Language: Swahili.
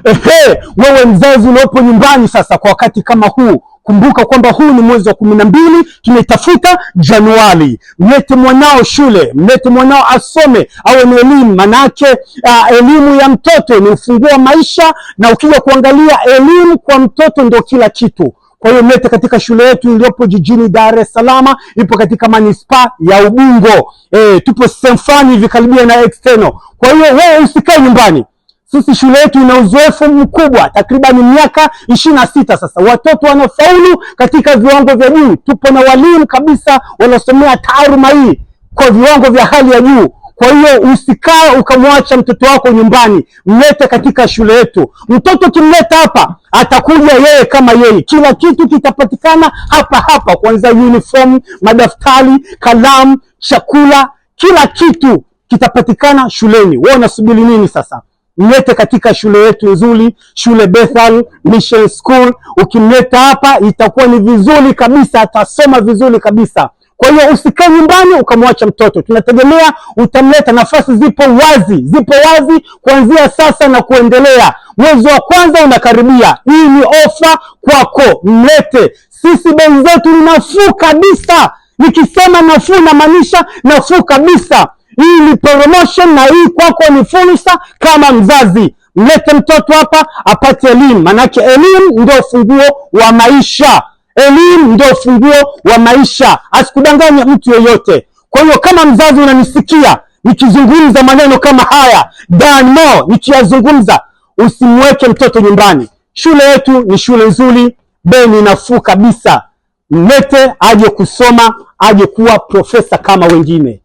Ehe, wewe mzazi uliopo nyumbani sasa, kwa wakati kama huu, kumbuka kwamba huu ni mwezi wa 12, tunaitafuta Januari. Mlete mwanao shule, mlete mwanao asome, awe na elimu, manake elimu ya mtoto ni ufunguo wa maisha, na ukija kuangalia elimu kwa mtoto ndio kila kitu. Kwa hiyo mlete katika shule yetu iliyopo jijini Dar es Salaam, ipo katika manispaa ya Ubungo. Tupo sehemu fulani hivi karibia na external. Kwa hiyo wewe usikae nyumbani. Sisi shule yetu ina uzoefu mkubwa, takriban miaka 26 sasa. Watoto wanafaulu katika viwango vya juu. Tupo na walimu kabisa wanaosomea taaluma hii kwa viwango vya hali ya juu. Kwa hiyo usikae ukamwacha mtoto wako nyumbani, mlete katika shule yetu. Mtoto ukimleta hapa atakuja yeye kama yeye, kila kitu kitapatikana hapa hapa, kuanzia uniform, madaftari, kalamu, chakula, kila kitu kitapatikana shuleni. Wewe unasubiri nini sasa? Mlete katika shule yetu nzuri, shule Bethel Mission School. Ukimleta hapa itakuwa ni vizuri kabisa, atasoma vizuri kabisa. Kwa hiyo usikae nyumbani ukamwacha mtoto, tunategemea utamleta. Nafasi zipo wazi, zipo wazi kuanzia sasa na kuendelea. Mwezi wa kwanza unakaribia. Hii ni ofa kwako, mlete. Sisi bei zetu ni nafuu kabisa. Nikisema nafuu namaanisha nafuu kabisa. Hii ni promotion na hii kwako ni fursa kama mzazi. Mlete mtoto hapa apate elimu, manake elimu ndio funguo wa maisha. Elimu ndio funguo wa maisha, asikudanganye mtu yeyote. Kwa hiyo kama mzazi unanisikia nikizungumza maneno kama haya, Dan Mo nikiyazungumza, usimweke mtoto nyumbani. Shule yetu ni shule nzuri, bei ni nafuu kabisa. Mlete aje kusoma, aje kuwa profesa kama wengine.